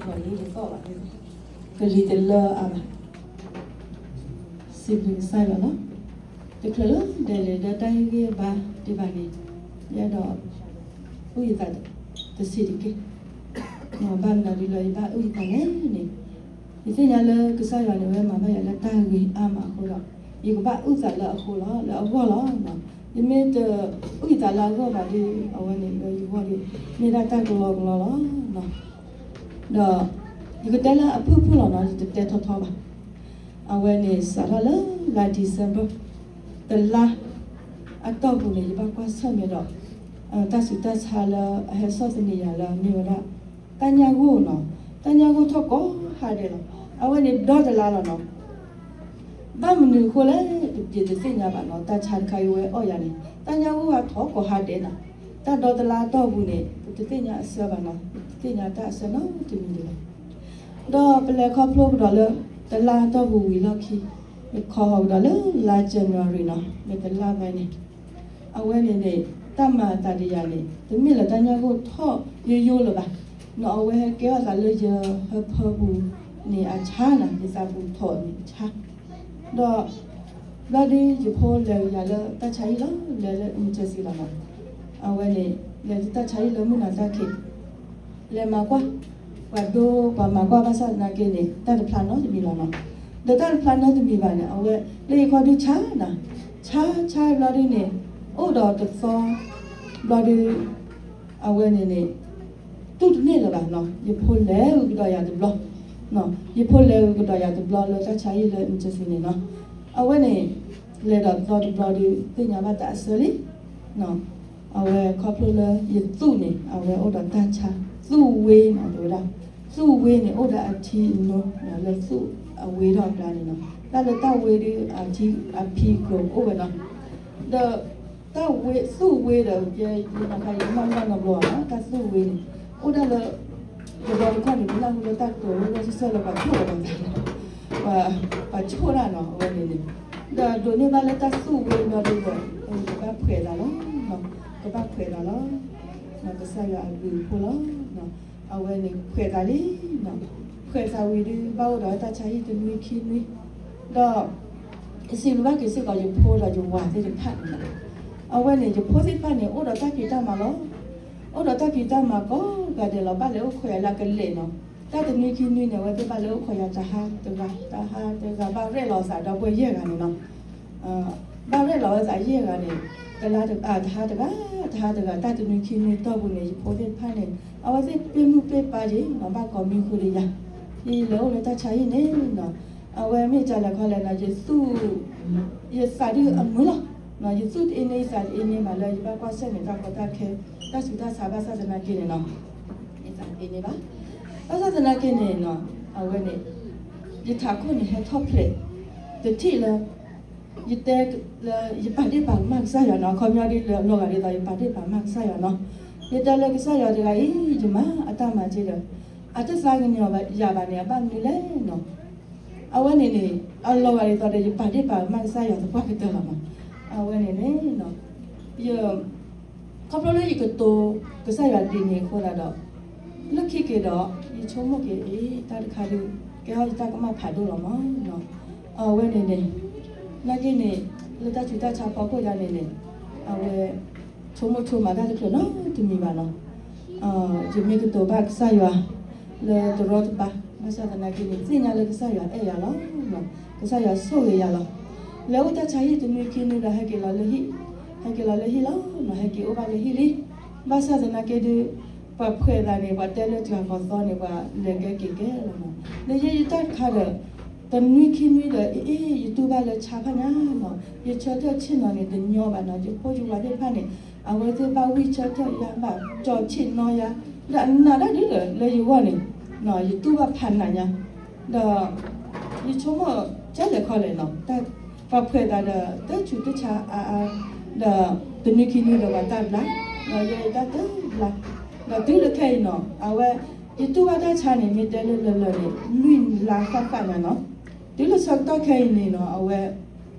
လီၤလံတသီၣ်ဘၣ်, ကလံၤတလၢအါဘၣ်. စံးဘျုးကစၢ်ယွၤလီၤ. တချုးလၢဒဲးလံဒီးတၢ်ဟ့ၣ်ဂံၢ်ဘါဒံးဘၣ်န့ၣ်, ယအဲၣ်ဒိးအုၣ်ယသးတဆံးတက့ၢ်. ဘၣ်မနုၤဒ်လၢယဘၣ်အုၣ်ယသးလဲၣ်န့ၣ်, ယသ့ၣ်ညါလၢကစၢ်ယွၤန့ၣ် ဝဲမၤဘၣ်ယၤလၢတၢ်ဂ့ၤအါမးအဃိဒီး, ယကဘၣ်အုၣ်သးလၢအဃိလီၤ, လၢအဂီၢ်လီၤ. ယမ့ၢ်တအုၣ်ယသးလၢအဂီၢ်ဘၣ်ဒီး အဝဲန့ၣ်လၢယဂီၢ်ဒီး မ့ၢ်ဒၣ်တၢ်ကလီကလီလီၤ. ဒီးယကတဲလၢအဖုၣ်ဖုၣ်လီၤနီၤ, ယတတဲထီထီဘၣ်. အဝဲန့ၣ်စးထီၣ်လၢလါ December တလါအတီၢ်ပူၤန့ၣ် ယဘၣ်ကွၢ်ဆၢၣ်မဲာ်ဒီး တၢ်ဆူးတၢ်ဆါလၢအဟဲဆီၣ်သနံးယၤလၢအမ့ၢ်ဝဲဒၣ် တၢ်ညၣ်ဂိၢ်နီၤ, တၢ်ညၣ်ဂိၢ်ထီၣ်ကိးဟါဒဲးလီၤ. အဝဲန့ၣ်ဒီတလါလီၤနီၤ. ဘၣ်မနုၤအဃိလဲၣ် ပတသ့ၣ်ညါဘၣ်နီၤ, တၢ်ဆါတခါအံၤဝဲအီၣ်ယၤန့ၣ် တၢ်ညၣ်ဂိၢ်ဟးထီၣ်ကိးဟါဒဲးနီၤ. တၢ်ဒီတလါအတီၢ်ပူၤန့ၣ် ပတသ့ၣ်ညါအဆၢဘၣ်နီၤ, ပတသ့ၣ်ညါတၢ်အဆၢနီတမံၤဒံးဘၣ်. ဒီးပလဲၤခီဖျိကဒီးလၢ တလါအတီၢ်ပူၤဝံၤလီၢ်ခံ, ပခီဟီၣ်ကဒီးလၢလါ January နီၤ, မ့ၢ်တလါဘၣ်န့ၣ် အဝဲန့ၣ်န့ၣ် တၢ်မၤအသးဒ်ယၤန့ၣ် တမ့ၢ်လၢတၢ်ညၣ်ဂိၢ်ထီၣ်ယိယိလၢၤဘၣ်နီၤ, အဝဲဟဲကဲထီၣ်သးလၢယဟၢဖၢပူၤန့ၣ်အဆါနီၤ, ယသးပူၤထီၣ်န့ၣ်အဆါ. ဒီး ဘျီဒုးယဖိလဲၤယၤလၢတၢ်ဆါဟံၣ်လီၤ, လဲၤလၢ emergency လီၤနီၤ. အဝဲန့ၣ် လဲၤလၢတၢ်ဆါဟံၣ်လၢမုၢ်နၤတၢ်ခံး လဲၤမၤကွၢ် ပှၤဒိပှၤမၤကွၢ်ဘၣ်ဆၣ်သနာ်က့န့ၣ် တၢ်တဖျါနီတမံၤလီၤနီၤ. ဒီးတၢ်တဖျါနီတမံၤဘၣ်န့ၣ် အဝဲလၢယခီဒုးဆါနီၤ, ဆါဆါဘျီဒုးန့ၣ် အိၣ်ဒီးတသီ ဘျီဒုး အဝဲန့ၣ်န့ၣ် တူၢ်တန့ၢ်လၢၤဘၣ်နီၤ, ယဖိလဲၤဂုာ်ကဒီးယၤတဘျီ, ယဖိလဲၤဂုာ်ကဒီးယၤတဘျီလၢတၢ်ဆါဟံၣ်လၢ emergency န့ၣ်နီၤ. အဝဲန့ၣ် လဲၤဒီးတသီတဘျီဒုး သ့ၣ်ညါဘၣ်တၢ်အဆၢလံ အဝဲခီဖျိလၢယသူၣ်န့ၣ် အဝဲအိၣ်ဒီးတၢ်ဆါ, သူၣ်ဝ့နီၤ, တဲဝဲဒၣ် သူၣ်ဝ့န့ၣ် အိၣ်ဒီးအထံအနိလၢသူၣ်အဝ့ထီၣ်အကျါန့ၣ်နီၤ, တၢ်လၢတၢ်ဝ့ဒုး အထံအဖံကျိၤအိၣ်ဝဲနီၤ, ဒီး တၢ်ဝ့ သူၣ်ဝ့ဒီး ယဲယနခါယမၢလီၢ်နီတဘျီနီၤ, တၢ်သူၣ်ဝ့န့ၣ် အိၣ်ဒၣ်လၢ တဘျီတခီၣ်န့ၣ် ပနၢ်ဟူလၢတၢ်ကတိၤလၢလၢဆၢဆၢလၢပှၤဆိၣ်လီၤပှၤသးလီၤ, ပှၤဆိၣ်ဒၣ်နီၤ, အဝဲန့ၣ်န့ၣ် ဒီးဒိးန့ၢ်ဘၣ်လၢတၢ်သူၣ်ဝ့ဘျီဒုးဒီး ကဘၣ်ဖှဲးသးလီၤ, ကဘၣ်ဖှဲးသးလီၤ, ကစၢ်ယွၤအဘျုးအဖှိၣ်လီၤ. အဝဲန့ၣ်ဖှဲးသးလံ, ဖှဲးသးဝံၤဒုး ဘၣ်အိၣ်ဒီးတၢ်ဆါဟံၣ်တနွံခံနွံ, ဒီး ယစံးဘျုးဘၣ်က့ၤစ့ၢ်ကီးယဖိဒီးယဝၤသ့ၣ်တဖၣ်န့ၣ်လီၤ. အဝဲန့ၣ် ယဖိသ့ၣ်တဖၣ်န့ၣ် အိၣ်ဒီးတၢ်ဖံးတၢ်မၤလီၤ. အိၣ်ဒီးတၢ်ဖံးတၢ်မၤကိးဂၤဒဲးလီၤ, ဘၣ်လဲၤအိၣ်ခိးယၤလၢကလဲာ်နီၤ. တၢ်တနွံခံနွံန့ၣ် အဝဲသ့ၣ်ဘၣ်လဲၤအိၣ်ခိးယၤတဟါတဂၤ, တဟါတဂၤ ဘၣ်ရဲၣ်လီၤအသးဒီပုၢ်ဝဲၢ်ယဲၢ်ဂၤန့ၣ်နီၤ. ဘၣ်ရဲၣ်လီၤဝဲသးယဲၢ်ဂၤန့ၣ် တလါတဂၤ, တဟါတဂၤ, တဟါတဂၤ, တၢ်တနွံခံနွံတီၢ်ပူၤန့ၣ် ယဖိသ့ၣ်တဖၣ်န့ၣ် အဝဲသ့ၣ်ပ့ၢ်မုၢ်ပ့ၢ်ပၢ်ယ့ၤနီၤ, ဘၣ်ကိးမံဃုာ်ဒီးယၤ, ယလဲၤအိၣ်လၢတၢ်ဆါဟံၣ်န့ၣ်နီၤ. အဝဲမ့ၢ်တၢ်လဲၤခီလဲၣ်နီၤ, ယသူၣ် ယသးဒုးအမုာ်လီၤ. ယသူၣ်တအ့န့ၢ် ယသးတအ့န့ၢ်ဘၣ်လၢ ယဘၣ်ကွၢ်ဆၢၣ်မဲာ်တၢ်ကီတၢ်ခဲ တၢ်ဆူးတၢ်ဆါဘၣ်ဆၣ်သနာ်က့န့ၣ်နီၤ, ယသးတအ့န့ၢ်ဘၣ်. ဘၣ်ဆၣ်သနာ်က့န့ၣ်နီၤ, အဝဲန့ၣ် ယထးခိၣ်န့ၣ်ဟဲထီၣ်ဖျဲး တထံၣ်လၢ ယတဲလၢ ယပာ်ဒ့ၣ်ပာ်ကမၣ်ကစၢ်ယွၤနီၤ, အခီပညီဒ်လၢအလီၤဂာ်ဒ်သိး ယပာ်ဒ့ၣ်ပာ်ကမၣ်ကစၢ်ယွၤနီၤ. ယတဲလၢကစၢ်ယွၤတဂၤအံၤ ယမၤအတၢ်မၤက့ဒီး အတသးကညီၤယၤဘၣ်န့ၣ် အဘၣ်မနုၤလဲၣ်နီၤ. အဝဲန့ၣ်န့ၣ် အလီၤဂာ်ဒ်သိးဒီး ယပာ်ဒ့ၣ်ပာ်ကမၣ်ကစၢ်ယွၤသပှၢ်ကတၢၢ်လီၤနီၤ. အဝဲန့ၣ်န့ၣ်နီၤ ယ ခီဖျိလၢယကတိၤကစၢ်ယွၤဒ်န့ၣ်အဃိသတးဒီး လၢခံက့ၤဒီး ယဆိကမိၣ်က့ၤ အ့ တၢ်တခါဒုး ကဲထီၣ်ယတၢ်ကမၣ်ဖးဒိၣ်လီၤမးနီၤ. အဝဲန့ၣ်န့ၣ် နာ်က့န့ၣ် လၢတၢ်ဆူးတၢ်ဆါဖီခိၣ်ဒၣ်န့ၣ်န့ၣ် အဝဲ ဆိကမိၣ်ဆိကမးတၢ်တချုးနီတမံၤဘၣ်နီၤ. ယမ့ၢ်ကတိၤဘၣ်ကစၢ်ယွၤ လၢတရီတပါ ဘၣ်ဆၣ်သနာ်က့န့ၣ် သ့ၣ်ညါလၢကစၢ်ယွၤအဲၣ်ယၤလီၤ. ကစၢ်ယွၤဆိၣ်ဂ့ၤယၤလီၤ. လဲၤအိၣ်တၢ်ဆါဟံၣ်တနွံခံနွံဒီး ဟဲက့ၤလီၤလၢဟံၣ်, ဟဲက့ၤလီၤလၢဟံၣ်လီၤနီၤ, ဟဲက့ၤအိၣ်ဘၣ်လၢဟံၣ်လံ. ဘၣ်ဆၣ်သနာ်က့ဒီး ပှၤဖှဲးသးန့ၣ် ပှၤတဲလၢတဂၤကီးသီန့ၣ် ပှၤလဲၤကဲက့ၤကဲလီၤနီၤ. လၢယဲယတၢ်တခါဒီး တနွံခံနွံဒီး အ့ ယတူၢ်ဘၣ်လၢဆါဖးညါနီၤ, ယဆၢထၢၣ်ဆ့ၣ်နီၤန့ၣ် တညီဘၣ်နီၤ, ယဖိယဝၤသ့ၣ်တဖၣ်န့ၣ် အဝဲသ့ၣ်ဘၣ်ဝံၣ်ဆၢထၢၣ်ယၤ ဘၣ်ကၠီၤဆ့ၣ်နီၤယၤ, ဒီးအနးဒၣ်ဒုလၢယဂီၢ်န့ၣ် ယတူၢ်ဘၣ်ဖးနးညါ, ဒီး ယဆိကမိၣ်ကလဲၣ်ခီလဲၣ်နီၤ, ပှၤဖှဲးသးဒီး တၢ်ဆူးတၢ်ဆါအါအါ, ဒီးတနွံခံနွံဒီး ပှၤတၢ်ဘျါ, ဒီးယဲယတၢ်တဘျါ, ဒီးတုၤလၢခဲအံၤနီၤ အဝဲ ယတူၢ်ဘၣ်တၢ်ဆါန့ၣ် မ့ၢ်တဲလၢလၢာ်လၢာ်န့ၣ် လွံၢ်လါဃၣ်ဃၣ်ညါနီၤ, တုၤလၢဆၢကတီၢ်ခဲအံၤန့ၣ်နီၤ အဝဲ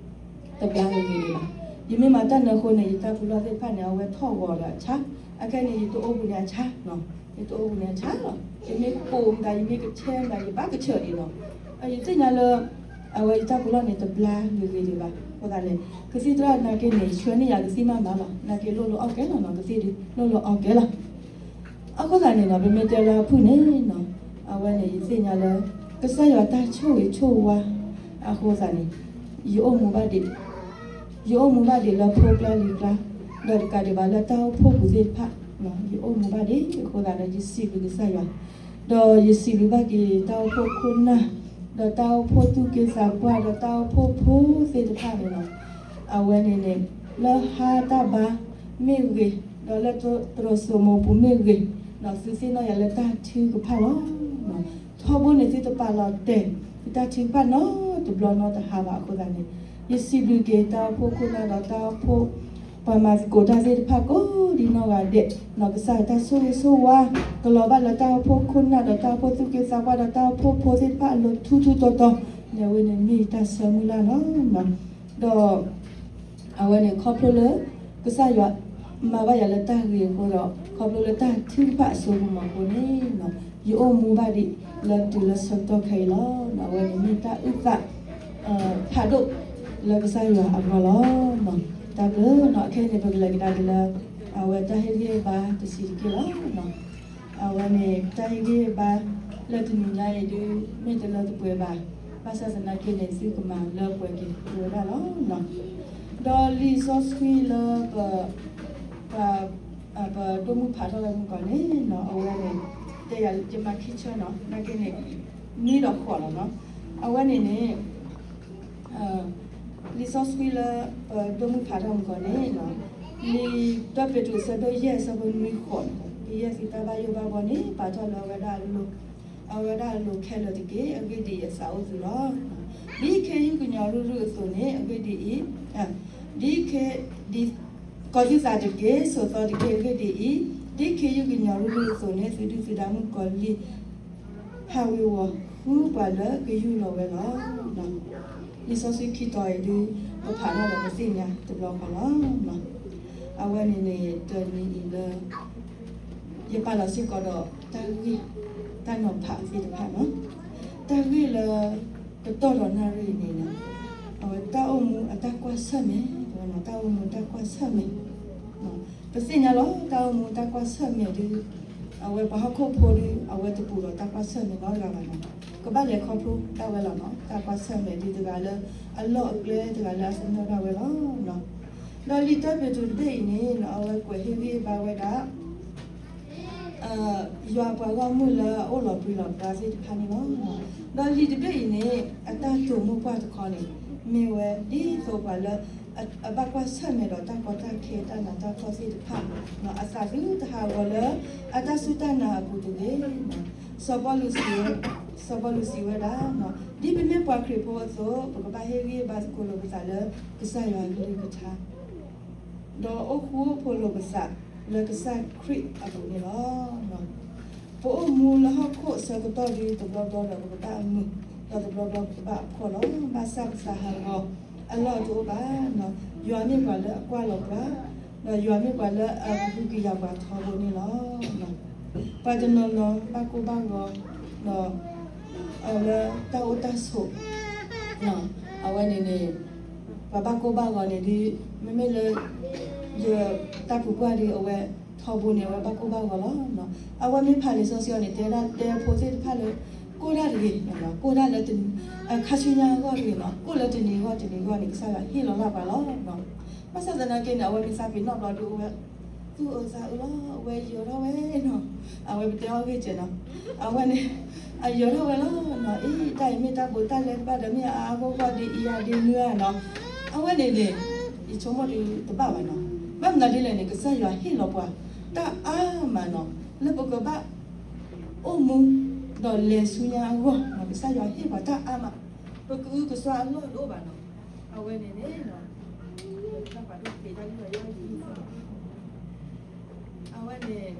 တဘျါဂ့ၤဂ့ၤဒံးဘၣ်. ယမ့ၢ်မၤတၢ်နၢဃိန့ၣ် ယတၢ်ပူၤလီၢ်သ့ၣ်တဖၣ်န့ၣ် အဝဲထီၣ်ဂီၤဒီးအဆါ, အခဲအံၤန့ၣ် ယတအိၣ်ဘူးန့ၣ်အဆါ, ယတအိၣ်ဘူးန့ၣ်အဆါလီၤ. ယမ့ၢ်ပိာ်မတၤ ယမ့ၢ်ကဆဲးမတၤ ယဘၣ်ကဆၢၣ်ဒံးလီၤ. ယသ့ၣ်ညါလၢ အဝဲယတၢ်ပူၤလီၢ်န့ၣ် တဘျါဂ့ၤဂ့ၤဒံးဘၣ်. အဃိသတးန့ၣ် ကသံၣ်သရၣ်နာ်က့န့ၣ် ဆှၢန့ၢ်ယၤကသံၣ်မးမးလီၤ. နာ်က့လိၣ်လၢအီၣ်ကဲလီၤနီၤ, ကသံၣ်ဒုးလိၣ်လၢအီၣ်ကဲလီၤ. အဃိသတးန့ၣ်နီၤ ပမ့ၢ်တဲလၢအဖုၣ်န့ၣ်နီၤ, အဝဲန့ၣ် ယသ့ၣ်ညါလၢ ကစၢ်ယွၤတၢ်ဆိၣ်ဂ့ၤဆိၣ်ဝါ အဃိသတးန့ၣ် ယအိၣ်မူဘၣ်ဒံး ယအိၣ်မူဘၣ်ဒံးလၢဖိကျါလံၤကျါ, ဒီးတကးဒံးဘၣ်လၢတၢ်အိၣ်ဖှိၣ်ပူၤသ့ၣ်တဖၣ်, ယအိၣ်မူဘၣ်ဒံးအဃိသတးဒီး ယစံးဘျုးကစၢ်ယွၤ, ဒီးယစံးဘျုးဘၣ်က့ၤတၢ်အိၣ်ဖှိၣ်ခိၣ်နၢ်, ဒီးတၢ်အိၣ်ဖှိၣ်သူၣ်က့သးပှၢ် ဒီးတၢ်အိၣ်ဖှိၣ်ဖိသ့ၣ်တဖၣ်န့ၣ်လီၤ. အဝဲန့ၣ်န့ၣ် လၢဟါတၢ်ဘါမ့ၢ်ဂ့ၤ, ဒီးလၢတရူးစိမိးပူၤမ့ၢ်ဂ့ၤ, သုသ့ၣ်နီၣ်ယၤလၢတၢ်ထုကဖၣ်လီၤ. ထီဘိန့ၣ်သုတပာ်လီၤတဲာ် တၢ်ထုကဖၣ်နီတဘျီနီတဟါဘၣ်အဃိသတးန့ၣ်, ယစံးဘျုးက့ၤတၢ်အိၣ်ဖှိၣ်ခိၣ်နၢ်ဒီးတၢ်အိၣ်ဖှိၣ် ပှၤမၤသကိးတၢ်သ့ၣ်တဖၣ်ကိးဒ်နီၢ်ဂၤဒဲး, ကစၢ်ယွၤတၢ်ဆိၣ်ဂ့ၤဆိၣ်ဝါ ကလီၤဘၣ်လၢတၢ်အိၣ်ဖှိၣ်ခိၣ်နၢ်ဒီးတၢ်အိၣ်ဖှိၣ်သူၣ်က့သးပှၢ်ဒီးတၢ်အိၣ်ဖှိၣ်ဖိသ့ၣ်တဖၣ်အလိၤထူထူတီတီ, န့ၣ်အဝဲန့ၣ်မ့ၢ်တၢ်ဆၢမုၢ်လၢ်လီၤ. ဒီး အဝဲန့ၣ်ခီဖျိလၢ ကစၢ်ယွၤမၤဘၣ်ယၤလၢတၢ်ဂ့ၤအဃိဒီး ခီဖျိလၢတၢ်ထုကဖၣ်အစိကမီၤအဃိန့ၣ်, ယအိၣ်မူဘၣ်ဒံးလၢတုၤလၢဆၢကတီၢ်ခဲအံၤလီၤ. အဝဲန့ၣ်မ့ၢ်တၢ်အုၣ်သး ဖးဒိၣ်လၢကစၢ်ယွၤအဂီၢ်လီၤ. တၢ်ဘျုးနီၤ, အခဲအံၤန့ၣ် ပကလဲၤကဒါက့ၤလၢ အဝဲတၢ်ဟ့ၣ်ဂံၢ်ဟ့ၣ်ဘါတဆံးတက့ၢ်လီၤ. အဝဲန့ၣ် တၢ်ဟ့ၣ်ဂံၢ်ဟ့ၣ်ဘါလၢတနံၤညါအံၤဒုး မ့ၢ်တလၢတပှဲၤဘၣ်, ဘၣ်ဆၣ်သနာ်က့န့ၣ် သုကမၤလၢပှဲၤက့ၤဝဲဒၣ်လီၤ. ဒီးလံာ်စီဆှံလၢ ပ ပဒိၣ်မုၢ်ဖးထီၣ်ဝဲမုၢ်ကီၢ်န့ၣ်နီၤ, အဝဲန့ၣ် တဲယၤယမၤခံဆၢနီၤ, နာ်က့န့ၣ် နွံဒီးဃိးလီၤနီၤ. အဝဲန့ၣ်န့ၣ် လံာ်စီဆှံလၢ ပဒိၣ်မုၢ်ဖးထီၣ်မုၢ်ကီၢ်န့ၣ်နီၤ, လံာ်တၢ်ပ့းတရူးအဆၢဒိၣ်ယဲၢ်အဆၢဖိနွံဃိးန့ၣ်, ကယဲၢ်သုတၢ်ဘၣ်ယိၣ်ဘၣ်ဘှီန့ၣ် ပာ်ထီၣ်လၢအဝဲဒၣ်အလိၤ, အဝဲဒၣ်အလိၤခဲလၢာ်တက့ၢ်. အဂ့ၢ်ဒ်အံၤ, အသးအိၣ်သုလီၤ. ဒ်ခ့ယုၢ်ကညီၤရုၢ်ရုၢ်အသိးန့ၣ်, အဂ့ၢ်ဒ်အံၤ, ဒ်ခ့ ဒ် ကီၤသူၣ်သးတက့ၢ်, ဆိးသီတက့ၢ်. အဂ့ၢ်ဒ်အံၤ, ဒ်ခ့ယုၢ်ကညီၤရုၢ်ရုၢ်အသိးန့ၣ်, သုဒုၣ်သုဒါမုၣ်ကီၤလံၢ် ဟးဝ့ၤဝီၤဃုပှၤလၢကယူၢ်လီၤဝဲလီၤ. လံာ်စီဆှံခံတီၤအံၤဒုး ပဖးထီၣ်ဒီးပသ့ၣ်ညါတဘျီဃီလီၤ. အဝဲန့ၣ်န့ၣ် တနံၤအံၤလၢ ယပာ်လီၤစ့ၢ်ကီးဒီးတၢ်ဂ့ၢ် တၢ်နီၤဖးသ့ၣ်တဖၣ်လီၤ. တၢ်ဂ့ၢ်လၢ ကတီၢ်ဒီးနၣ်ရံၣ်အံၤန့ၣ် အဝဲတၢ်အိၣ်မူအတၢ်ကွၢ်ဆၢၣ်မဲာ်, တၢ်အိၣ်မူတၢ်ကွၢ်ဆၢၣ်မဲာ် ပသ့ၣ်ညါလီၤ တၢ်အိၣ်မူတၢ်ကွၢ်ဆၢၣ်မဲာ်ဒုး အဝဲပှၤဟီၣ်ခိၣ်ဖိဒုး အဝဲတပူၤဒီးတၢ်ကွၢ်ဆၢၣ်မဲာ်နီတဂၤဘၣ်နီၤ. ကဘၣ်လဲၤခီဖျိဒၣ်ဝဲလီၤနီၤ. တၢ်ကွၢ်ဆၢၣ်မဲာ်ဒုးတဂၤလၢ အလီၢ်အကျဲတဂၤလၢအသနၢၣ်ဒၣ်ဝဲလီၤ. ဒီးလံာ်တၢ်ပ့းတရူးတဘ့ၣ်အံၤန့ၣ် အဝဲကွဲးဟ့ၣ်ဂံၢ်ဟ့ၣ်ဘါဝဲဒၣ် ယွၤပှၤဂီၢ်မုၢ်လၢအအိၣ်လီၤပြံလီၤပြါသ့ၣ်တဖၣ်န့ၣ်လီၤ. ဒီးလံာ်တဘ့ၣ်အံၤန့ၣ် အတၢ်တိာ်မိၢ်ပှၢ်တခီန့ၣ် မ့ၢ်ဝဲဒ်သိးပှၤလၢ အဘၣ်ကွၢ်ဆၢၣ်မဲာ်ဒီးတၢ်ကီတၢ်ခဲတၢ်နးတၢ်ဖှီၣ်သ့ၣ်တဖၣ် အသးသုတဟးဂီၤလၢ အတၢ်စူၢ်တၢ်နာ်အပူၤတဂ့ၤ. စီၤပီလူးစံးဝဲ စီၤပီလူးစံးဝဲဒၣ် ဒ်ပမ့ၢ်ပှၤခရံာ်ဖိအသိး ပကဘၣ်ဟ့ၣ်ဂံၢ်ဟ့ၣ်ဘါသကိးလိာ်ပသးလၢကစၢ်ယွၤအကလုၢ်ကထါ ဒီးအိၣ်ဃူအိၣ်ဖိးလိာ်ပသးလၢကစၢ်ခရံာ်အပူၤန့ၣ်လီၤ. ပအိၣ်မူလၢဟီၣ်ခိၣ်အဆၢကတီၢ်ဒုး တဘျီဘျီဒီးပကဘၣ်အမုာ်, ဒီးတဘျီဘျီပကဘၣ်အဖှီၣ်လီၤ. ဘၣ်ဆၣ်ပသးဟးဂီၤအလီၢ်တအိၣ်ဘၣ်, ယွၤမ့ၢ်ပှၤလၢအကွၢ်လီၤပှၤ, ဒီးယွၤမ့ၢ်ပှၤလၢအကဟုကယာ်ပှၤထီဘိန့ၣ်လီၤ. ပှၤတနီၤနီၤဘၣ်ကိၢ်ဘၣ်ဂီၤ, ဒီး အလၢတၢ်အိၣ်တၢ်ဆိး အဝဲန့ၣ်န့ၣ် ပှၤဘၣ်ကိၢ်ဘၣ်ဂီၤန့ၣ်ဒုး မ့မ့ၢ်လၢ ယတၢ်ပူၤကွၢ်ဒုး အဝဲထီဘိန့ၣ် အဝဲဘၣ်ကိၢ်ဘၣ်ဂီၤလီၤ. အဝဲမ့ၢ်ဖးလံာ်စီဆှံအီၤန့ၣ် တဲဒၣ်တဲဖိသ့ၣ်တဖၣ်လၢ ကိၢ်ဒၣ်တဂ့ၤ, ကိၢ်ဒၣ်လၢ ခါဆူညါအဂီၢ်တဂ့ၤနီၤ, ကိၢ်လၢတနံၤအဂီၢ်တနံၤအဂီၢ်န့ၣ် ကစၢ်ယွၤဟ့ၣ်လီၤလၢ်ပှၤလီၤ. ဘၣ်ဆၣ်သနာ်က့န့ၣ် အဝဲမ့ၢ်သးပ့ၤနီၣ်ဘျီဒုး အဝဲ သူၣ်အၢသးအၢလီၤ, အဝဲယၢၤထီၣ်ဝဲနီၤ, အဝဲပတဲအီၤဂ့ၢ်စဲးနီၤ, အဝဲန့ၣ် အယၢၤထီၣ်ဝဲလီၤနီၤ, အံၤ တၢ်အံၤမ့ၢ်တၢ်ဘူးတၢ်လဲတဘၣ်ဒီး မ့ၢ်အါအါဂီၢ်ဂီၢ်ဒ်အံၤဧါဒ်နုၤဧါနီၤ, အဝဲန့ၣ်န့ၣ် ယဆိကမိၣ်ဒုးတဘၣ်ဘၣ်နီၤ, ဘၣ်မနုၤဒ်လဲၣ်န့ၣ် ကစၢ်ယွၤဟ့ၣ်လီၤပှၤ တၢ်အါမးနီၤ, လၢပကဘၣ် အိၣ်မူ ဒီးလဲၤဆူညါအဂီၢ် ကစၢ်ယွၤဟ့ၣ်ပှၤတၢ်အါမး, ပကအုကစွါအလီၢ်တအိၣ်ဘၣ်နီၤ, အဝဲန့ၣ်န့ၣ် အဝဲန့ၣ်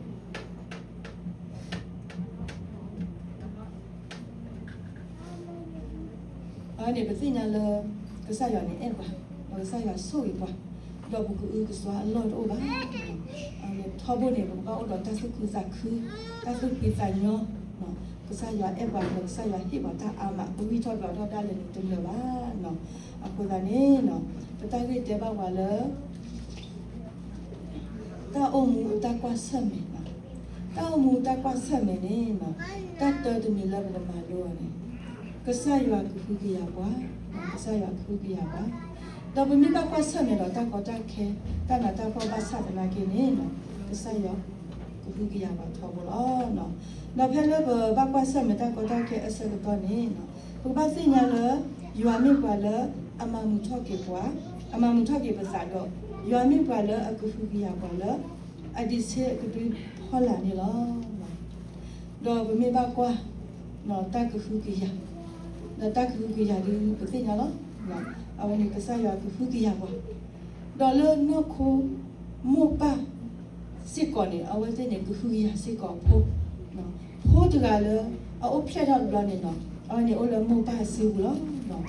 အဝဲန့ၣ် ပသ့ၣ်ညါလၢ ကစၢ်ယွၤန့ၣ်အဲၣ်ပှၤ, ဒီးကစၢ်ယွၤဆိၣ်ဂ့ၤပှၤ, ဒီးပကအုကစွါအလီၢ်တအိၣ်ဘၣ်. အဝဲန့ၣ် ထီဘိန့ၣ် ပကဘၣ်အိၣ်ဒီးတၢ်သူၣ်ခုသးခု, တၢ်သူၣ်ဖှံသးညီ, ကစၢ်ယွၤအဲၣ်ပှၤဒီး ကစၢ်ယွၤဟ့ၣ်ပှၤတၢ်အါမး, ပဂံၢ်ထီၣ်ဒွးထီၣ်ဒၣ်လဲာ်န့ၣ်တလၢာ်ဘၣ်. အဃိသတးန့ၣ် ပတၢ်ဂ့ၢ်တဲဘၣ်ပှၤလၢ တၢ်အိၣ်မူအတၢ်ကွၢ်ဆၢၣ်မဲာ်, တၢ်အိၣ်မူအတၢ်ကွၢ်ဆၢၣ်မဲာ်န့ၣ် တၢ်တၢတမံၤလၢပကမၤလိအီၤန့ၣ် ကစၢ်ယွၤကဟုကယာ်ပှၤ, ကစၢ်ယွၤကဟုကယာ်ပှၤ, ဒီးပမ့ၢ်ဘၣ်ကွၢ်ဆၢၣ်မဲာ်ဒီးတၢ်ကီတၢ်ခဲ, တၢ်နးတၢ်ဖှီၣ်ဘၣ်ဆၣ်သနာ်က့န့ၣ် ကစၢ်ယွၤကဟုကယာ်ပှၤထီဘိလီၤ. ဒီးဖဲလၢပဘၣ်ကွၢ်ဆၢၣ်မဲာ်တၢ်ကီတၢ်ခဲအဆၢကတီၢ်န့ၣ် ပကဘၣ်သ့ၣ်ညါလၢ ယွၤမ့ၢ်ပှၤလၢအမၤမုာ်ထီၣ်က့ၤပှၤ, အမၤမုာ်ထီၣ်က့ၤပသးဒီး ယွၤမ့ၢ်ပှၤလၢအကဟုကယာ်ပှၤလၢ အဒံးဆှၢအကဒုဖီလာ်န့ၣ်လီၤ. ဒီးပမ့ၢ်ဘၣ်ကွၢ် တၢ်ကဟုကယာ်, ဒီးတၢ်ကဟုကယာ်ဒုးပသ့ၣ်ညါလီၤ. အဝဲန့ၣ်ကစၢ်ယွၤကဟုကယာ်ပှၤ, ဒီးလၢနီၢ်ခိ မိၢ်ပၢ်စ့ၢ်ကီးန့ၣ် အဝဲသ့ၣ်န့ၣ်ကဟုကယာ်စ့ၢ်ကီးအဖိ, ဖိတဂၤလၢ အအိၣ်ဖျဲၣ်ထီၣ်တဘျီန့ၣ် အဝဲန့ၣ်အိၣ်လၢမိၢ်ပၢ်စုပူၤလီၤ.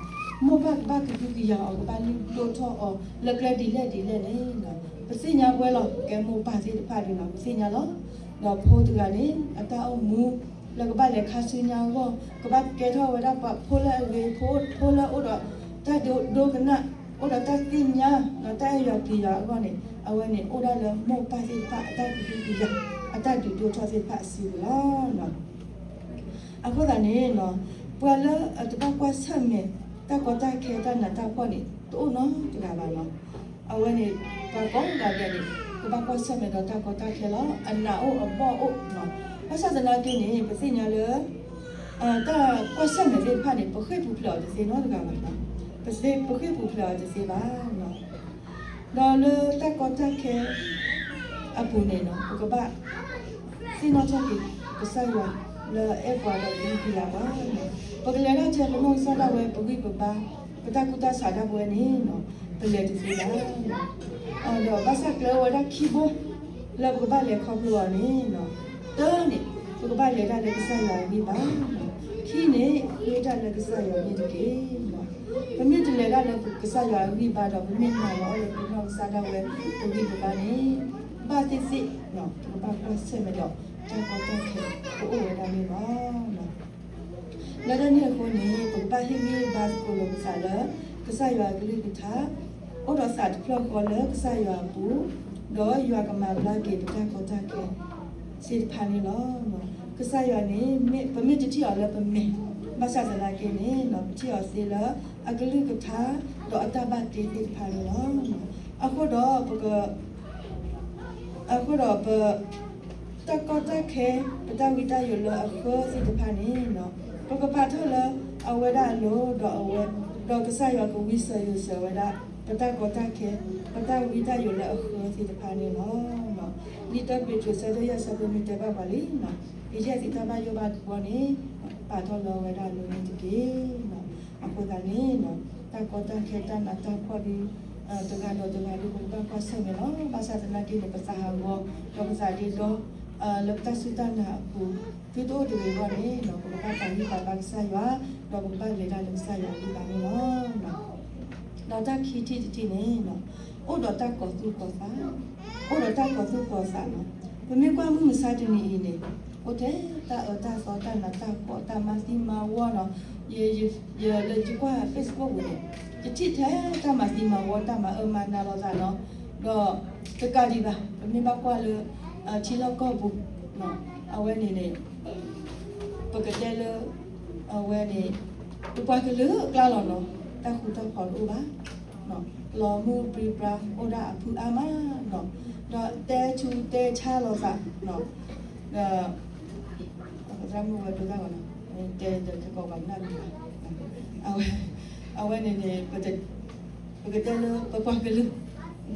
မိၢ်ပၢ်ကဘၣ်ကဟုကယာ်အီၤ ကဘၣ်လုၢ်ဒိၣ်ထီၣ်အီၤ လၢကျဲဒ်လဲၣ်ဒ်လဲၣ်န့ၣ် ပသ့ၣ်ညါပဝဲလီၤ. ကဲမိၢ်ပၢ်သ့ၣ်တဖၣ်ဒုး ပသ့ၣ်ညါလီၤ. ဒီးဖိတဂၤန့ၣ် အတၢ်အိၣ်မူ လၢကဘၣ်လဲၤခါဆူညါအဂီၢ် ကဘၣ်ကဲထီၣ်ဝဲဒၣ်ပှၤဖိလၢအဂ့ၤ, ဖိလၢအိၣ်ဒီးတၢ်ဒိကနၣ်, အိၣ်ဒီးတၢ်သ့ၣ်ညါ, ဒီးတၢ်အဲၣ်ယွၤပျံၤယွၤအဂီၢ်န့ၣ် အဝဲန့ၣ်အိၣ်ဒၣ်လၢမိၢ်ပၢ်သ့ၣ်တဖၣ်အတၢ်ကဟုကယာ် အတၢ်ဒုးဒိၣ်ထီၣ်သ့ၣ်တဖၣ်အစုပူၤလီၤ. အဃိသတးန့ၣ် ပှၤလၢအတဘၣ်ကွၢ်ဆၢၣ်မဲာ် တၢ်ကီတၢ်ခဲ တၢ်နးတၢ်ဖှီၣ်န့ၣ် တအိၣ်နီတဂၤဘၣ်လီၤ. အဝဲန့ၣ် ပှၤကိးဂၤဒဲးန့ၣ် ကဘၣ်ကွၢ်ဆၢၣ်မဲာ်ဒီးတၢ်ကီတၢ်ခဲလီၤ. အနးအိၣ်အဘီၣ်အိၣ်, ဘၣ်ဆၣ်သနာ်က့န့ၣ် ပသ့ၣ်ညါလၢ တၢ်ကွၢ်ဆၢၣ်မဲာ်သ့ၣ်တဖၣ်န့ၣ် ပဃ့ၢ်ပူၤဖျဲးအီၤတသ့နီတဂၤဘၣ်. ပဃ့ၢ်ပူၤဖျဲးအီၤတသ့ဘၣ်. ဒီးလၢတၢ်ကီတၢ်ခဲအပူၤန့ၣ် ပကဘၣ်သ့ၣ်နီၣ်ထီၣ်က့ၤ ကစၢ်ယွၤလၢအအဲၣ်ပှၤဒီးကဟုကယာ်ပှၤ, ပကလဲၤဒၣ်ထဲပနီၢ်ကစၢ်ဒၣ်ဝဲ ပဂံၢ်ပဘါ ပတၢ်ကူၣ်တၢ်ဆးဒၣ်ဝဲန့ၣ် ပလဲၤတသ့ဘၣ်. ဒီးဘၣ်ဆၣ်ကျဲအိၣ်ဝဲဒၣ်ခံဘိ လၢပကဘၣ်လဲၤခီဖျိအီၤန့ၣ်, တၢန့ၣ် ပကဘၣ်လဲၤဒၣ်လၢကစၢ်ယွၤအဂံၢ်ဘါ, ခံန့ၣ် ဃ့တၢ်လၢကစၢ်ယွၤန့ၣ်တက့ၢ်. ပမ့ၢ်တလဲၤဒၣ်လၢကစၢ်ယွၤအဂံၢ်ဘါဒီး ပမ့ၢ်နာ်လီၤအီၣ်လၢပနီၢ်ကစၢ်ဒၣ်ဝဲ ပဂံၢ်ပဘါန့ၣ် ဘၣ်သ့ၣ်သ့ၣ် ပကဘၣ်ကွၢ်ဆၢၣ်မဲာ်ဒီး တၢ်ကီတၢ်ခဲ ကအိၣ်ဝဲဒၣ်န့ၣ်လီၤ. လၢတၢ်န့ၣ်အဃိန့ၣ် ပကဘၣ်ဟ့ၣ်ဂံၢ်ဟ့ၣ်ဘါသကိးလိာ်ပသးလၢ ကစၢ်ယွၤအကလုၢ်ကထါ အိၣ်ဒီးသးတဖျၢၣ်ဃီလၢကစၢ်ယွၤအပူၤ, ဒီးယွၤကမၤဘျါက့ၤပတၢ်ကီတၢ်ခဲသ့ၣ်တဖၣ်န့ၣ်လီၤ. ကစၢ်ယွၤန့ၣ် ပမ့ၢ်တထံၣ်အီၤလၢပမဲာ်, ဘၣ်ဆၣ်သနာ်က့န့ၣ် ပထံၣ်အီၤသ့လၢအကလုၢ်ကထါ ဒီးအတၢ်ဘၣ်တ့သ့ၣ်တဖၣ်န့ၣ်လီၤ. အဃိဒီးပက အဃိဒီးပ တၢ်ကီတၢ်ခဲ ပတၢ်ဝံတၢ်ယိးလၢအဃၢသ့ၣ်တဖၣ်န့ၣ် ပကပာ်ထီၣ်လၢအဝဲဒၣ်အလိၤ, ဒီးအဝဲ ဒီးကစၢ်ယွၤကဝံစၢၤယိးစၢၤဝဲဒၣ် ပတၢ်ကီတၢ်ခဲ ပတၢ်ဝံတၢ်ယိးလၢအဃၢသ့ၣ်တဖၣ်န့ၣ်လီၤ. လံာ်တၢပ့းတရူး ဆၢဒိၣ်ယဲၢ် ဆၢဖိနွံ တဲဘၣ်ပှၤလံ, ကယဲၢ်သုတၢ်ဘၣ်ယိၣ်ဘၣ်တဘီန့ၣ် ပာ်ထီၣ်လၢအဝဲဒၣ်အလိၤန့ၣ်တက့ၢ်. အဃိသတးန့ၣ် တၢ်ကီတၢ်ခဲ တၢ်နးတၢ်ဖှီၣ်ဒုး တဂၤဒီးတဂၤဒုး ပကဘၣ်ကွၢ်ဆၢၣ်မဲာ်လီၤ. ဘၣ်ဆၣ်သနာ်က့န့ၣ် ပသးဟးဂီၤ ဒီးပသးဒ့ဒီ လၢပတၢ်စူၢ်တၢ်နာ်အပူၤ သုတအိၣ်တဂ့ၤအဂီၢ်န့ၣ် ပကဘၣ်ပာ်ဂံၢ်ပာ်ဘါကစၢ်ယွၤ, ဒီးပကဘၣ်လဲၤတၢ်လၢကစၢ်ယွၤအဂံၢ်ဘါန့ၣ်လီၤ. ဒီးတၢ်ခံထံၣ်တထံၣ်န့ၣ် အိၣ်ဒီးတၢ်ကီၤသူၣ်ကီၤသး, အိၣ်ဒီးတၢ်ကီၤသူၣ်ကီၤသးလီၤ. ပမ့ၢ်ကွၢ်မုၢ်မဆါတနံၤအံၤန့ၣ် အိၣ်ထဲတၢ်အၢတၢ်သီ တၢ်နးတၢ်ဖှီၣ် တၢ်မၤသံမၤဝီလီၤ. ယ ယ လၢယကွၢ် Facebook ပူၤန့ၣ် ယထံၣ်ထဲတၢ်မၤသံမၤဝီ တၢ်မၤအၢမၤနးလိာ်သးလီၤ. ဒီးတကးဒံးဘၣ် ပမ့ၢ်ဘၣ်ကွၢ်လၢ ထံလီၢ်ကီၢ်ပူၤ အဝဲန့ၣ်န့ၣ် ပကတဲလၢ အဝဲန့ၣ် ပပှၤကလုာ်အကျါလီၤနီၤ တၢ်ဃူတၢ်ဖိးတအိၣ်ဘၣ်. လီၤမုၢ်ပြံပြါ အိၣ်ဒၣ်အဖုအါမးနီၤ, ဒီးတဲဆူတဲဆါလိာ်သးနီၤ, ဒီး သရၣ်မုၣ်ဝဲဒိသၣ်ဂီၤနီၤ, တဲဒီးကကိးပှၤကနၣ်လၢၤဘၣ်. အဝဲ အဝဲန့ၣ်န့ၣ် ပကတဲလၢပပှၤကလုာ်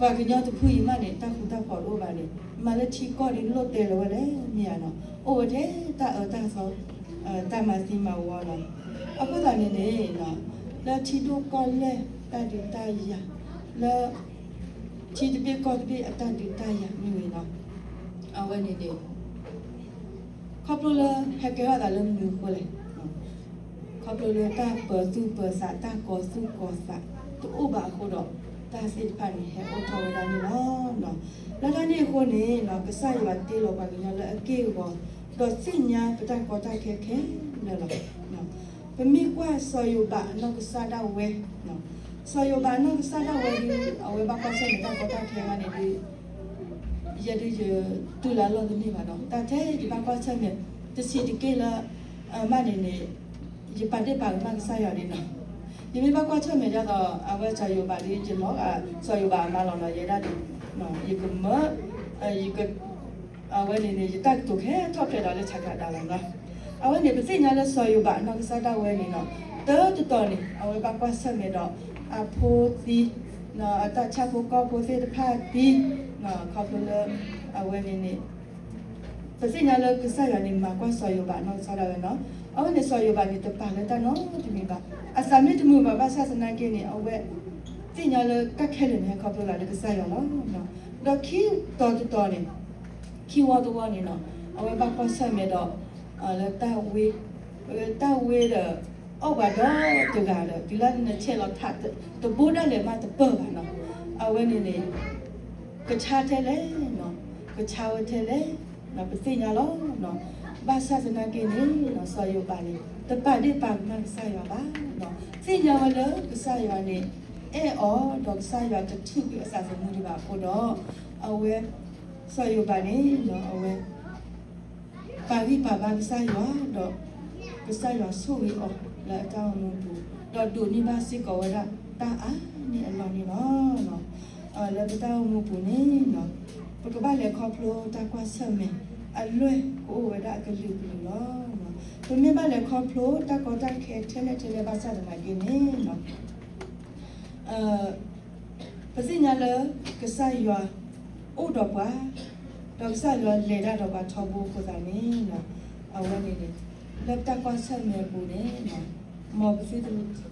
ပှၤကညီတဖုအံၤမးန့ၣ် တၢ်ဃူတၢ်ဖိးတအိၣ်ဘၣ်န့ၣ် မ့ၢ်လၢထံကီၢ်ဒ်လိၣ်တဲလၢၤဝဲလဲၣ်မ့ၢ်ဧါနီၤ, အိၣ်ဝဲထဲတၢ်အၢတၢ်သီ တၢ်မၤသံမၤဝီလီၤ. အဃိသတးန့ၣ်န့ၣ် လၢထံဒိၣ်ကီၢ်လဲၢ် တၢ်ဒုးတၢ်ယၤ လၢ ထံတဘ့ၣ်ကီၢ်တဘ့ၣ်အတၢ်ဒုးတၢ်ယၤမ့ၢ်ဂ့ၤနီၤ, အဝဲန့ၣ်န့ၣ် ခီဖျိလၢဟဲကဲထီၣ်သးလၢမနုၤအဃိလဲၣ်, ခီဖျိလၢတၢ်ပၢၤသူၣ်ပၢၤသး တၢ်ကီၤသူၣ်ကီၤသး တအိၣ်ဘၣ်အဃိဒီး တၢ်သ့ၣ်တဖၣ်န့ၣ် ဟဲအိၣ်ထီၣ်ဝဲဒၣ်န့ၣ်လီၤ. လၢတၢ်န့ၣ်အဃိန့ၣ် ကစၢ်ယွၤတ့လီၤပှၤကညီလၢအက့ၢ်အဂီၤ, ဒီးသ့ၣ်ညါပတၢ်ကီတၢ်ခဲခဲလၢာ်လီၤ. ပမ့ၢ်ကွၢ်စီၤယိၤဘးအနီၢ်ကစၢ်ဒၣ်ဝဲ, စီၤယိၤဘးအနီၢ်ကစၢ်ဒၣ်ဝဲဒုး အဝဲဘၣ်ကွၢ်ဆၢၣ်မဲာ်တၢ်ကီတၢ်ခဲဂၤန့ၣ်ဒုး ယဲဒုးယတူၢ်လၢအလီၢ်တန့ၢ်ဘၣ်ဒီး တၢ်ထဲယဘၣ်ကွၢ်ဆၢၣ်မဲာ် တဆံးတက့ၢ်လၢ မ့ၢ်န့ၣ်န့ၣ် ယပာ်ဒ့ၣ်ပာ်ကမၣ်ကစၢ်ယွၤဒ်နီၤ. ယမ့ၢ်ဘၣ်ကွၢ်ဆၢၣ်မဲာ်ဒ်သိး အဝဲစီၤယိၤဘးဒ်ယလီၤ စီၤယိၤဘးအမါလီၤနီၤ ယဲဒၣ်ဒ် ယကမၢ အဝဲန့ၣ်န့ၣ် ယတၢ်ကတိၤခဲထီၣ်ဖျဲးဒီးလၢဆးကဒၤလီၤနီၤ. အဝဲန့ၣ် ပသ့ၣ်ညါလၢစီၤယိၤဘးအနီၢ်ကစၢ်ဒၣ်ဝဲန့ၣ်နီၤ တၢတတီၤန့ၣ် အဝဲဘၣ်ကွၢ်ဆၢၣ်မဲာ်ဒီး အဖိသံ အတၢ်ဆၣ်ဖိကီၢ်ဖိသ့ၣ်တဖၣ်သံ ခီဖျိလၢ အဝဲန့ၣ်န့ၣ် ပသ့ၣ်ညါလၢကစၢ်ယွၤန့ၣ် မၤကွၢ်စီၤယိၤဘးအနီၢ်ကစၢ်ဒၣ်ဝဲနီၤ. အဝဲန့ၣ်စီၤယိၤဘးန့ၣ် တပာ်လၢတၢ်နီတမံၤဘၣ်. အသးမ့ၢ်တမုာ်ဘၣ်ဘၣ်ဆၣ်သနာ်က့န့ၣ် အဝဲ သ့ၣ်ညါလၢတၢ်ခဲလၢာ်န့ၣ် ဟဲခီဖျိလၢကစၢ်ယွၤလီၤ. ဒီးခံတီၤတတီၤန့ၣ် ခံဝီတဝီန့ၣ်နီၤ အဝဲဘၣ်ကွၢ်ဆၢၣ်မဲာ်ဒီး လၢတၢ်ဝ့ တၢ်ဝ့ဒီး အီၣ်ပှၤဒီတဂၤဒီး တုၤလၢနဆဲးလီၤထး တဘိဒၣ်လဲာ်မးတပၢၢ်ဘၣ်နီၤ. အဝဲန့ၣ်န့ၣ် ကဆါထဲလဲၣ်နီၤ ကဆါဝဲထဲလဲၣ် ပသ့ၣ်ညါလီၤ. ဘၣ်ဆၣ်သနာ်က့န့ၣ် စီၤယိၤဘးန့ၣ် တပာ်ဒ့ၣ်ပာ်ကမၣ်ကစၢ်ယွၤဘၣ်. သ့ၣ်ညါဝဲလၢကစၢ်ယွၤန့ၣ် အဲၣ်အီၤ ဒီးကစၢ်ယွၤတထုးကွံာ်အသးသမူဒံးဘၣ်အဃိဒီး အဝဲ စီၤယိၤဘးန့ၣ် အဝဲ ပာ်ဂံၢ်ပာ်ဘါကစၢ်ယွၤဒီး ကစၢ်ယွၤဆိၣ်ဂ့ၤအီၤလၢအတၢ်အိၣ်မူပူၤ ဒီးဒိးန့ၢ်ဘၣ်စ့ၢ်ကီးဝဲဒၣ်တၢ်အါန့ၢ်အလီၢ်န့ၣ်လီၤ. လၢပတၢ်အိၣ်မူပူၤန့ၣ် ပကဘၣ်လဲၤခီဖျိတၢ်ကွၢ်ဆၢၣ်မဲာ် အလွဲၢ်ကအိၣ်ဝဲဒၣ်အကလုာ်ကလုာ်လီၤ. ပမ့ၢ်ဘၣ်လဲၤခီဖျိတၢ်ကီတၢ်ခဲထဲလဲၣ်ထဲလဲၣ်ဘၣ်ဆၣ်သနာ်က့န့ၣ် ပသ့ၣ်ညါလၢကစၢ်ယွၤအိၣ်ဒီးပှၤ, ဒီးကစၢ်ယွၤလဲၤတၢ်ဒီးပှၤထီဘိအဃိသတးန့ၣ် အဝဲန့ၣ်န့ၣ် လၢပတၢ်ကွၢ်ဆၢၣ်မဲာ်အပူၤန့ၣ် မ်ပသုတ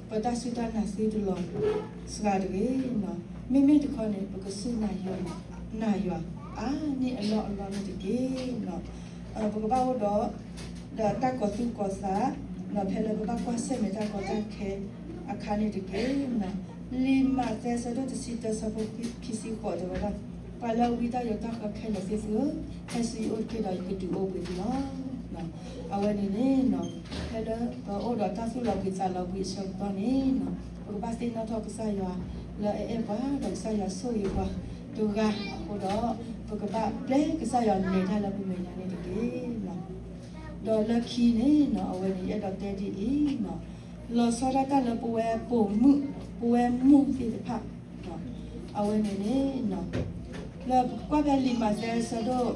ပတၢ်စူၢ်တၢ်နာ်သုတလီၤစှၤတဂ့ၤ. မ့မ့ၢ်တခီန့ၣ် ပကစူၢ်နာ်ယွၤ နာ်ယွၤ အါန့ၢ်အလီၢ်အလီၢ်န့ၣ်တက့ၢ်. ပကဘၣ်အိၣ်ဒီး ဒီးတၢ်ကီၤသူၣ်ကီၤသး ဒီးဖဲလၢပဘၣ်ကွၢ်ဆၢၣ်မဲာ်တၢ်ကီတၢ်ခဲအခါန့ၣ်တက့ၢ်. လံာ်မးသဲအဆၢဒိၣ်တဆံတၢအဆၢဖိခံဆံဃိးတဲဝဲဒၣ်, ပှၤလၢအဝံတၢ်ယိးတၢ်ဃၢခဲလၢာ်သ့ၣ်သုဧၢ, ဟဲဆူယအိၣ်တက့ၢ်ဒီးယကဒုးအိၣ်ဘှံးသုလီၤ. အဝဲန့ၣ်န့ၣ် ဖဲလၢပအိၣ်ဒီးတၢ်သူၣ်လီၤဘှံးသးလီၤဘှံးအဆၢကတီၢ်န့ၣ် ပကဘၣ်သ့ၣ်နီၣ်ထီၣ်ကစၢ်ယွၤလၢအအဲၣ်ပှၤ ဒီးကစၢ်ယွၤဆိၣ်ဂ့ၤပှၤတဂၤအဃိဒီး ပကဘၣ်ပျဲကစၢ်ယွၤလဲၤတၢ်လၢပမဲာ်ညါန့ၣ်တက့ၢ်. ဒီးလၢခံန့ၣ် အဝဲန့ၣ်ယအဲၣ်ဒိးတဲဒ်အံၤ, လီၤဆီဒၣ်တၢ်လၢပဝဲပိာ်မုၣ်, ပဝဲမိၢ်သ့ၣ်တဖၣ်, အဝဲန့ၣ်န့ၣ် လၢပကွၢ်ဖဲလံာ်မးသဲအဆၢဒိၣ်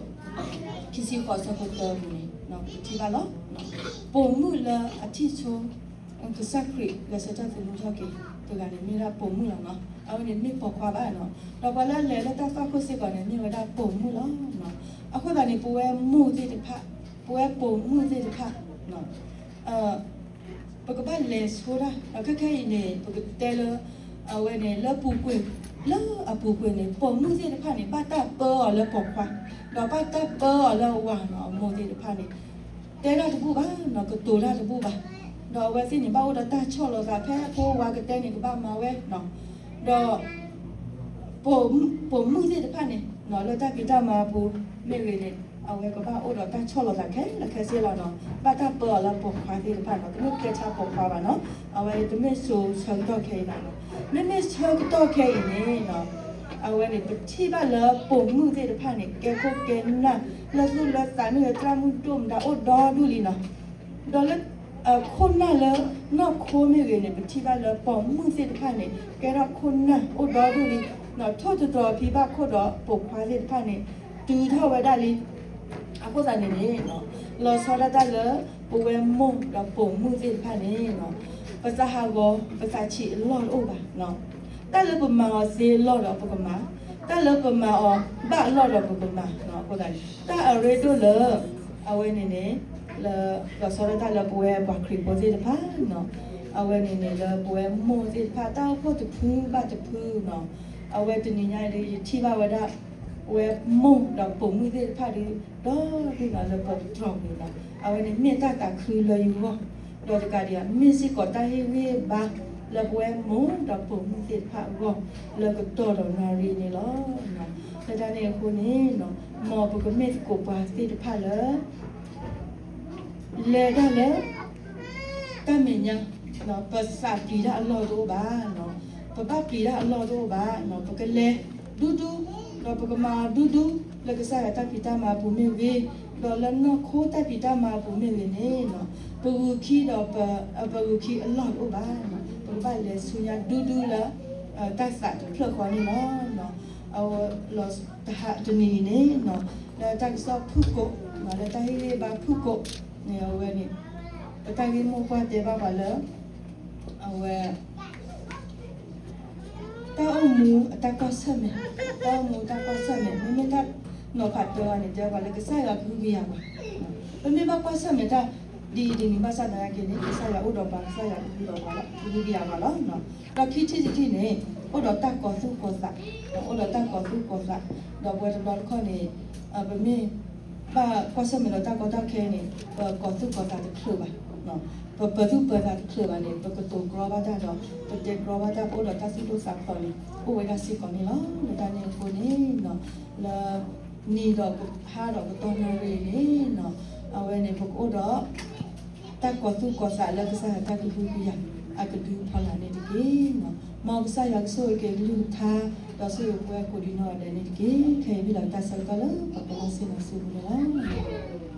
ခံဆံဃိးအဆၢဖိတၢအပူၤန့ၣ် ပထံၣ်ဘၣ်လီၤ. ပိာ်မုၣ်လၢအထံၣ်ဆိ ကစၢ်ခရံာ်ဂဲၤဆၢထၢၣ်သမူထီၣ်က့ၤတဂၤန့ၣ် မ့ၢ်ဝဲဒၣ်ပိာ်မုၣ်လီၤနီၤ. အဝဲန့ၣ်မ့ၢ်ပိာ်ခွါဘၣ်နီၤ. ဒီးပှၤလၢအလဲၤလၢတၢ်သွၣ်ခိၣ်စ့ၢ်ကီးန့ၣ် မ့ၢ်ဝဲဒၣ်ပိာ်မုၣ်လီၤ. အဃိသတးန့ၣ် ပဝဲမိၢ်သ့ၣ်တဖၣ်, ပဝဲပိာ်မုၣ်သ့ၣ်တဖၣ် ပကဘၣ်လဲၤဆိဒၣ်, ဒီးခဲခဲအံၤန့ၣ် ပကတဲလၢ အဝဲန့ၣ် လၢပူၤကွံာ်, လၢအပူၤကွံာ်န့ၣ် ပိာ်မုၣ်သ့ၣ်တဖၣ်န့ၣ် ဘၣ်တၢ်ပၢအီၤလၢပိာ်ခွါ, ဒီးဘၣ်တၢ်ပၢအီၤလၢအဝၤနီၤ, အမိၢ်သ့ၣ်တဖၣ်န့ၣ် တဲတၢ်တဘူၣ်ဘၣ်နီၤ, ကတိၤတၢ်တဘူၣ်ဘၣ်. ဒီးအဝဲသ့ၣ်န့ၣ် ဘၣ်အိၣ်ဒီးတၢ်ဆီၣ်လီၤသးဖဲအဖိအဝၤကတဲန့ၣ် ကဘၣ်မၤဝဲနီၤ. ဒီး ပိာ်မုၣ်သ့ၣ်တဖၣ်န့ၣ် လၢတၢ်ဖံးတၢ်မၤအပူၤ မ့ၢ်ဂ့ၤန့ၣ် အဝဲကဘၣ်အိၣ်ဒီးတၢ်ဆီၣ်လီၤသးခဲလၢာ်ခဲဆ့လီၤနီၤ. ဘၣ်တၢ်ပၢအီၤလၢပိာ်ခွါသ့ၣ်တဖၣ်နီၤ, တမ့ၢ်တဲဆါပိာ်ခွါဘၣ်နီၤ. အဝဲတမ့ၢ်ဆိဆၢကတီၢ်ခဲအံၤဘၣ်နီၤ. မ့မ့ၢ်ဆၢကတီၢ်ခဲအံၤန့ၣ် အဝဲန့ၣ် ပထံၣ်ဘၣ်လၢပိာ်မုၣ်သ့ၣ်တဖၣ်န့ၣ် ကဲခိၣ်ကဲနၢ် လၢသူၣ်လၢသး မ့ၢ်ဂ့ၤ သရၣ်မုၣ်ဒိၣ်မတၤအိၣ်ဒီဒူၣ်လံနီၤ. ဒီးလၢ ခိၣ်နၢ်လၢနီၢ်ခိမ့ၢ်ဂ့ၤန့ၣ် ပထံၣ်ဘၣ်လၢပိာ်မုၣ်သ့ၣ်တဖၣ်န့ၣ် ကဲထီၣ်ခိၣ်နၢ်အိၣ်ဒီဒူၣ်လံ, ထိၣ်သတြီၤအဖံဘၣ်ခိၣ်ဒီးပိာ်ခွါသ့ၣ်တဖၣ်န့ၣ် တုၤထီၣ်ဝဲဒၣ်လံ. အဃိသတးန့ၣ်န့ၣ် လီၤဆီဒၣ်တၢ်လၢပဝဲမိၢ်ဒီးပိာ်မုၣ်သ့ၣ်တဖၣ်န့ၣ် ပသးဟးဂီၤ ပသးဆံးအလီၢ်တအိၣ်ဘၣ်. တၢ်လၢပမၤအီၤသ့အလီၢ်ဒီးပကမၤ, တၢ်လၢပမၤအီၤဘၣ်အလီၢ်ဒီးပကမၤ. အဃိသတးန့ၣ် တၢ်အရ့ဒိၣ်လၢ အဝဲန့ၣ်န့ၣ် လၢ လီၤဆီဒၣ်တၢ်လၢပဝဲပှၤခရံာ်ဖိသ့ၣ်တဖၣ်နီၤ, အဝဲန့ၣ်န့ၣ် လၢပဝဲမိၢ်သ့ၣ်တဖၣ် တၢ်အိၣ်ဖှိၣ်တဖုဘၣ်တဖုနီၤ, အဝဲတနံၤညါအံၤဒုး ယထံၣ်ဘၣ်ဝဲဒၣ် ပဝဲမိၢ်ဒီးပိာ်မုၣ်သ့ၣ်တဖၣ်ဒုး ဒီဒူၣ်နီၤ လၢပတြီၤပူၤနီၤ, အဝဲန့ၣ်မ့ၢ်တၢ်သးခုလၢယဂီၢ်, ဒီးတကးဒံး မ့ၢ်စ့ၢ်ကီးတၢ်ဟ့ၣ်ဂံၢ်ဘါ လၢပဝဲမိၢ်ဒီးပိာ်မုၣ်သ့ၣ်တဖၣ်အဂီၢ် လၢကတီၢ်ဒီးနၣ်ရံၣ်န့ၣ်လီၤ. လၢတၢ်န့ၣ်အဃိန့ၣ် မ်ပကမ့ၢ်သကိးပှၤသ့ၣ်တဖၣ်လၢ လဲၤတၢ်လၢ တၢ်မဲာ်ညါ, ပသးပျံၤတၢ်အလီၢ်တအိၣ်ဘၣ်, ပဘၣ်ပျံၤတၢ်အလီၢ်တအိၣ်ဘၣ်, ပကလဲၤဒူဒူ, ဒီးပကမၤအီၤဒူဒူ, လၢကစၢ်ယွၤတၢ်ဖံးတၢ်မၤအပူၤမ့ၢ်ဂ့ၤ, ဒီးလၢနီၢ်ခိတၢ်ဖံးတၢ်မၤအပူၤမ့ၢ်ဂ့ၤန့ၣ်, ပဂုာ်ခံဒီး ပဂုာ်ခံအလီၢ်တအိၣ်ဘၣ်, ပကဘၣ်လဲၤဆူညါဒူဒူလၢ တၢ်သးတဖျၢၣ်ဃီန့ၣ်လီၤ. အဝဲလီၤတဟါတနံၤအံၤန့ၣ် လၢတၢ်ကစီၣ်ဖုၣ်ကိာ်, လၢတၢ်ဟ့ၣ်ဂံၢ်ဟ့ၣ်ဘါဖုၣ်ကိာ်န့ၣ် အဝဲန့ၣ် ပတၢ်ဂ့ၢ်မိၢ်ပှၢ်တဲဘၣ်ပှၤလၢ အဝဲ တၢ်အိၣ်မူအတၢ်ကွၢ်ဆၢၣ်မဲာ်, တၢ်အိၣ်မူအတၢ်ကွၢ်ဆၢၣ်မဲာ်, မ့မ့ၢ်တၢ်နီၤဖးတၢန့ၣ် တဲပှၤလၢကစၢ်ယွၤကဟုကယာ်ပှၤ, ပမ့ၢ်ဘၣ်ကွၢ်ဆၢၣ်မဲာ်တၢ်ဒ်အံၤဒ်နုၤဘၣ်ဆၣ်သနာ်က့န့ၣ် ကစၢ်ယွၤအိၣ်ဒီးပှၤ, ကစၢ်ယွၤကဟုဒီးပှၤလီၤ, ကဟုကယာ်ပှၤလီၤ. ဒီးခံထံၣ်တထံၣ်န့ၣ် အိၣ်ဒီးတၢ်ကီၤသူၣ်ကီၤသး, အိၣ်ဒီးတၢ်ကီၤသူၣ်ကီၤသး, ဒီးပဝဲတဘျီတခီၣ်န့ၣ် ပမ့ၢ် ဘၣ်ကွၢ်ဆၢၣ်မဲာ်ဒီးတၢ်ကီတၢ်ခဲန့ၣ် ပကီၤသူၣ်ကီၤသးတချုးဘၣ်, ပပာ်သူၣ်ပာ်သးတချုးဘၣ်န့ၣ် ပကတိၤကြီဘၣ်တၢ်ဒီး ပတဲကြီဘၣ်တၢ် ပအိၣ်ဒီးတၢ်သူၣ်ဒိၣ်သးဖျိးန့ၣ် အိၣ်ဝဲဒၣ်စ့ၢ်ကီးန့ၣ်လီၤ. လၢတၢ်န့ၣ်အဃိန့ၣ် လၢ နံၤဒီးဟါဒီးကတီၢ်နၣ်ရံၣ်န့ၣ် အဝဲန့ၣ် ပကအိၣ်ဒီး တၢ်ကီၤသူၣ်ကီၤသးလၢကစၢ်ယွၤတၢ်ကဟုကယာ် အကဒုးဖီလာ်န့ၣ်တက့ၢ်. မ်ကစၢ်ယွၤကဆိၣ်ဂ့ၤက့ၤကလုၢ်ကထါ ဒီးဆိၣ်ဂ့ၤပဝဲကိးဒံးနီၢ်ဂၤဒဲးန့ၣ်တက့ၢ်. ခဲအံၤမ့ၢ်လီၤတၢ်ဆၢကတီၢ်လၢပကမၤစ့ၢ်မၤစ့ၢ်ပူၤန့ၣ်လီၤ.